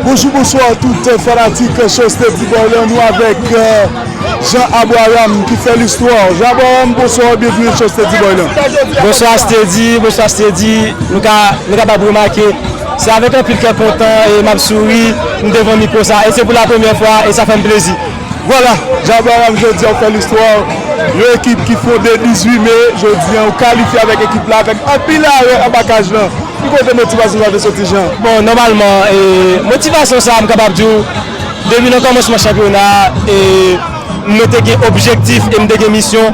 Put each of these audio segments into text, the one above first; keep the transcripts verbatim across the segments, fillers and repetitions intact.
Bonjou, bonswa tout fanatik Show Steady Boy lan, nou avèk euh, Jean Abraham ki fè listwa. Jean Abraham, bonswa, byenvini Show Steady Boy lan. Bonswa Steady, bonswa Steady. Nou ka, nou kapab remake, se avèk anpil kè kontan e m ap souri, m devan mikwo sa, e se pou la premyè fwa, e sa fè m plezi. Vwala, Jean Abraham, jodi a w fè listwa. Yon ekip ki fonde dizuit me, jodi a w kalifye avèk ekip la, avèk anpil arè anba kaj lan. Ki kote motivasyon sa te soti, Jean? Bon, nòmalman, e, motivasyon sa, m kapab di w, depi nan kòmansman chanpyona a, e, mwen te gen objektif e m te gen misyon.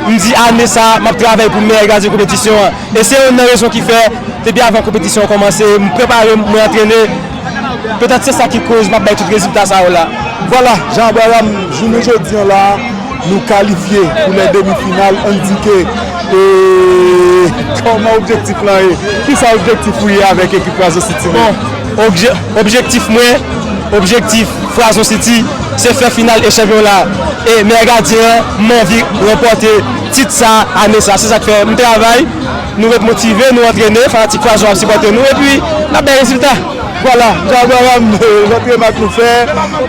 M di ane sa, m ap travay pou m meyè gadyen konpetisyon an. E se youn nan rezon ki fè, depi avan konpetisyon an kòmanse, m prepare m, mwen antrene. Petèt se sa ki koz m ap bay tout rezilta sa yo la. Vwala, Jean Abraham, jounen jodi an la, nou kalifye pou lè demi final, Andy K. E kòman objektif lan ye? Kisa objektif ou ye avèk ekip Frazon City menm? Bon, obje, objektif mwen, objektif Frazon City, se fè final e chanpyon la. E meyè gadyen an, m anvi ranpòte tit sa ane sa. Se sa k fè m travay, nou ret motive, nou antrene, fanatik Frazon ap sipòte nou, epi n ap bay rezilta. Vwala, Jean Abraham, lòt remak nou fè,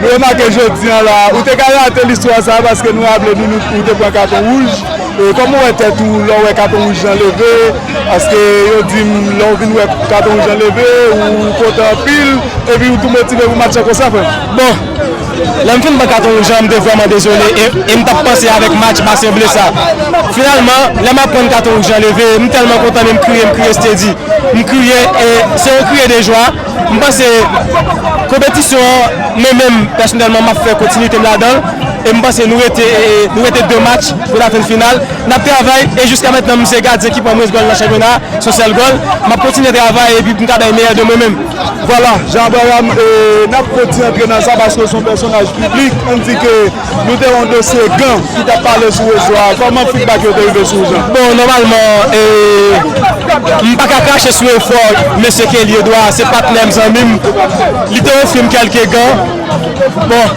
nou remake jodi an la, ou te ka rate listwa sa paske nou raple nou, nou ou te pran katon wouj. E kòman w wè tèt ou lè w wè katon wouj lan leve? Paske yo di m lè w vin wè katon wouj lan leve, ou kontan anpil, epi ou tou motive pou match lan konsa, frè m. Bon, lè m fin pran katon wouj lan, m te vrèman dezole e, e m t ap panse avèk match Basen Ble sa. Finalman, lè m ap pran katon wouj lan leve, m tèlman kontan, men m kriye, m kriye Steady. M kriye, e se yon kriye de jwa. M panse konpetisyon an, mwen menm, pèsonèlman, m ap fè kontinite m ladan l. E m panse nou rete, e, nou rete de match pou lafen final. N ap travay, e jiska mentnan, m se gadyen ki pran mwens gòl nan chanpyona, se yon sèl gòl. M ap kontinye travay, epi pou m ka bay meyè de mwen menm. Vwala, Jean Abraham, e, n ap kontinye antre nan sa paske w se yon pèsonaj piblik. Ann di ke nou te wè yon dosye gan ki t ap pale sou rezo a. Kòman feedback yo te rive sou ou, Jean? Bon, nòmalman, e, m pa ka krache sou efò mesye Kelly Edouard, se patnè m, zanmi m. Li te ofri m kèlke gan. Bon,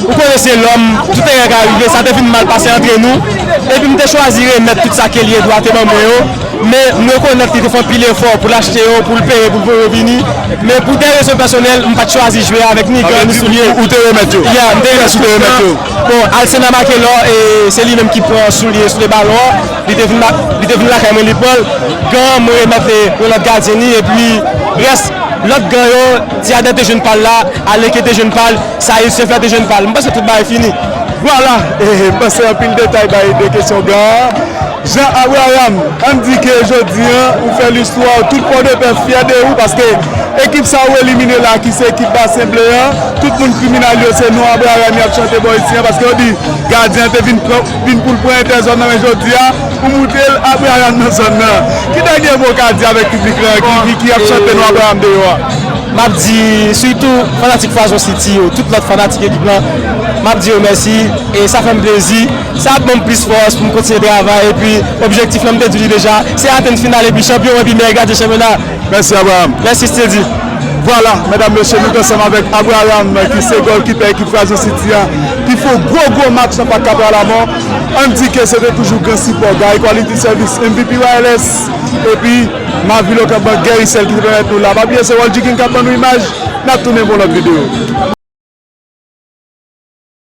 ou konnen se lòm, tout erè ka rive, sa te vin mal pase antre nou. Epi m te chwazi remèt tout sa Kelly Edouard te ban mwen yo. Men, m rekonèt li te fè anpil efò pou l achte yo, pou l peye, pou l voye yo vini. Men, pou de rezon pèsonèl, m pa t chwazi jwe avèk ni gan, ni soulye. Ou, ou te remèt yo? Yeah, m te remèt yo. Bon, Alcena Makelor, e, se li menm ki pran soulye, soulye balon an. Li te vin la, li te vin lakay mwen, li pran l. Gan an, mwen remèt, e, yon lòt gadyen li, epi rès, lòt gan yo, Ti Adan te jwenn pa l la, Aleke te jwenn pa l, Saïd Sefè te jwenn pa l. M panse tout bagay fini. Vwala, e, m panse anpil detay bay de kesyon gan an. Jean Abraham, ann di ke jodi an, ou fè listwa, tout Pòdepè fyè de ou, paske ekip sa ou elimine la, ki se ekip Basen Ble an, tout moun kriminal yo, se non Abraham y ap chante bò isi an, paske yo di gadyen an te vin pran, vin pou l pran entèzòn nan, men jodi a, ou moute l Abraham nan zòn nan. Ki dènye mo w ka di avèk piblik lan ki, ki, ki ap chante non Abraham deyò a? M ap di, sitou fanatik Frazon City yo, tout lòt fanatik ekip lan, m ap di yo mèsi, e sa fè m plezi. Sa ap ban m plis fòs pou m kontinye travay, epi objektif lan, m te di li deja, se atenn final epi chanpyon, epi meyè gadyen chanpyona. Mèsi, Abraham. Mèsi, Steady. Vwala, medam, mesye, nou t ansanm avèk Abraham, ki se gòlkipè ekip Frazon City a, ki fè yon gwo, gwo match nan Pak Kapra Lamò. Ann di ke se te toujou gran sipò, Guy Quality Service, M V P Wireless, epi Mavilo Kanban Guericel ki te pèmèt nou la. Pa bliye, se World Jigging k ap ban nou imaj. N ap tounen pou yon lòt videyo.